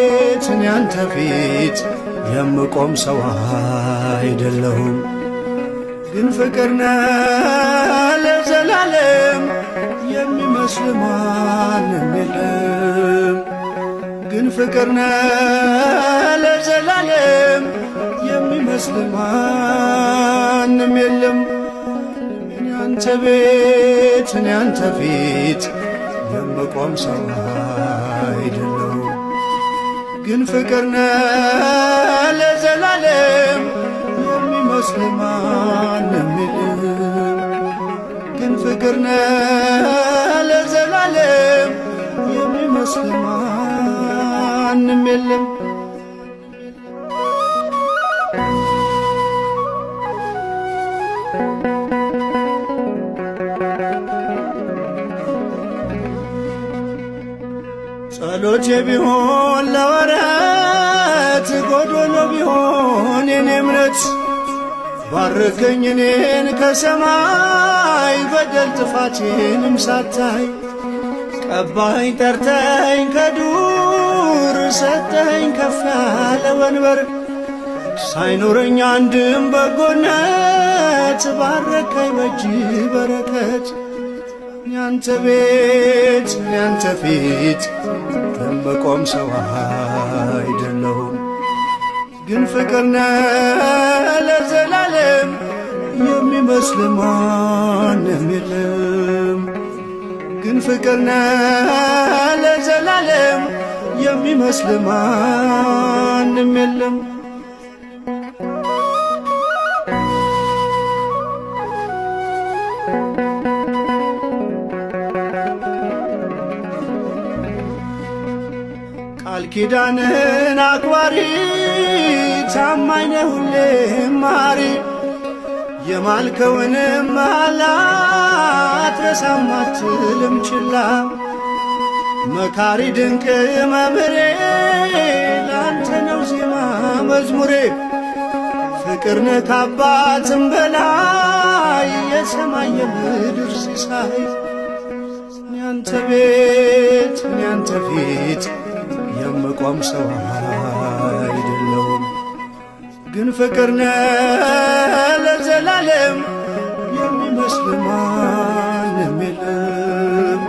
ቤት እኔ አንተ ፊት የምቆም ሰው አይደለሁም። ግን ፍቅር ነህ ለዘላለም የሚመስል ማንም የለም። ግን ፍቅር ነህ ለዘላለም የሚመስል ማንም የለም። እኔ አንተ ቤት እኔ አንተ ፊት የምቆም ሰው አይደለሁም። ግን ፍቅር ነህ ለዘላለም የሚመስል ማንም የለም። ግን ፍቅር ነህ ለዘላለም የሚመስል ማንም የለም። ጸሎቴ ቢሆን ለወረት ጎዶሎ ቢሆን የኔ እምነት ባርከኝ እኔን ከሰማይ በደል ጥፋቴንም ሳታይ ቀባኝ ጠርተኝ ከዱር ሰጠኝ ከፍ ያለ ወንበር ሳይኖረኝ አንድም በጎነት ባረከኝ በእጅ በረከት ያንተ ቤት ያንተ ፊት የምቆም ሰው አይደለሁም። ግን ፍቅር ነህ ለዘላለም የሚመስል ማንም የለም። ግን ፍቅር ነህ ለዘላለም የሚመስል ማንም የለም። ቃል ኪዳንህን አክባሪ ታማኝ ነህ ሁሌም ማሪ የማልከውንም መሐላ አትረሳም አትልም ችላ መካሪ ድንቅ መምህሬ ላንተ ነው ዜማ መዝሙሬ ፍቅር ነህ ከአባትም በላይ የሰማይ የምድር ሲሳይ ያንተ ቤት ያንተ ፊት የምቆም ሰው አይደለሁም። ግን ፍቅር ነህ ለዘላለም የሚመስል ማንም የለም።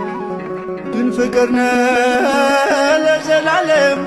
ግን ፍቅር ነህ ለዘላለም